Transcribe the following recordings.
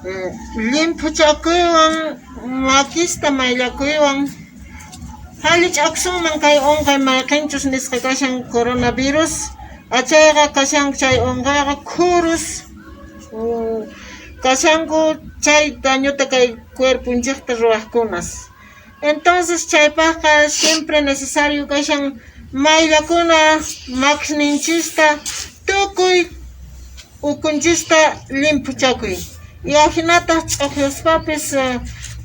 Llimphuchakuywan makista mayllakuywan hallich'akusunman kay unquy mayqinchus nisqa kashan coronavirus, achayqa kashan chay unquyqa khurus kashanku chay dañota kay cuerponchikta ruwaqkunas. Entonces chaypaqqa siempre necesario kashan mayllakuna makisninchista, tukuy ukunchista llimphuchakuy. Y ahinataq ch'uqyaspapis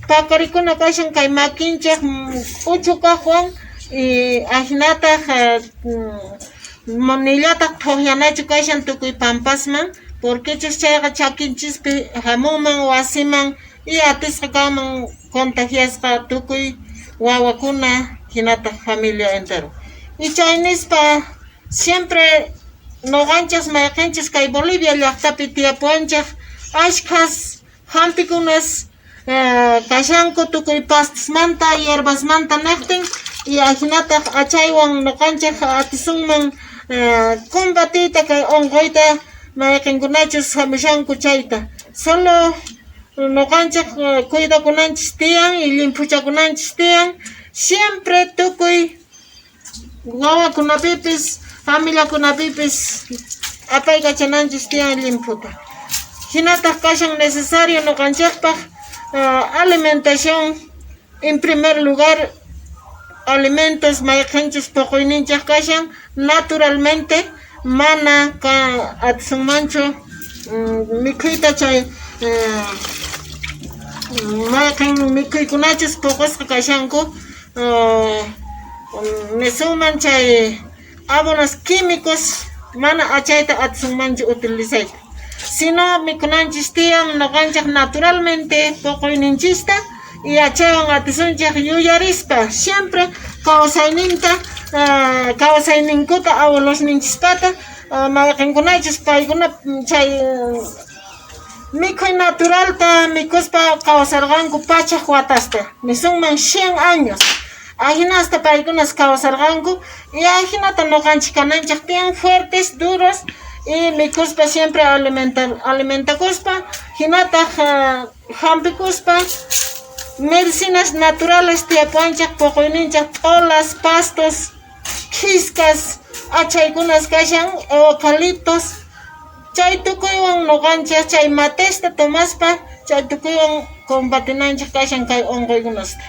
pakarikuna kashan kay makinchik k'uchu kaqwan y ahinataq nillataq thuqyanachu kashan tukuy pampasman, porquechus chayqa chakinchispi hamunman wasiman y atisqa kanman contagiasqa tukuy wawakuna hinataq familia entero. Y chay nispa siempre nuqanchis mayqinchis kay Bolivia llaqtapi tiyapuwanchik ashkhas hampikunas kashanku tukuy pastosmanta, hierbasmanta niqtin y ahinataq achaywan nuqanchik atisunman combatiyta kay unquyta mayqinkunachus hamushanku chayta. Solo nuqanchik cuidakunanchis tiyan y llimphuchakunanchis tiyan siempre tukuy wawakunapipis familiakunapipis apaykachananchis tiyan llimphuta. Hinataq kashan necesario nuqanchikpaq alimentación en primer lugar, alimentos mayqinchus puquyninchik kashan naturalmente, mana ka atisunmanchu mikhuyta chay mayqin mikhuykunachus puqusqa kashanku, nisunman chay abonos químicos, mana achayta atisunmanchu utilizayta, sino mikhunanchis tiyan nuqanchik naturalmente puquyninchista y achaywan atisunchik yuyarispa siempre kawsayninta, kawsayninkuta abuelosninchispata, mayqinkunachus paykuna chay mikhuy naturalta mikhuspa kawsarqanku pachak watasta, nisunman 100 años, ahinasta paykunas kawsarqanku y ahinata nuqanchik kananchik tiyan, fuertes, duros y mikhuspa siempre alimentakuspa, hinataq hampikuspa medicinas naturales tiyapuwanchik puquyninchik, t'olas, pastos, khiskas, achaykunas kashan, eucaliptos, chay tukuywan nuqanchik chay matesta tomaspa chay tukuywan combatinanchik kashan kay unquykunasta.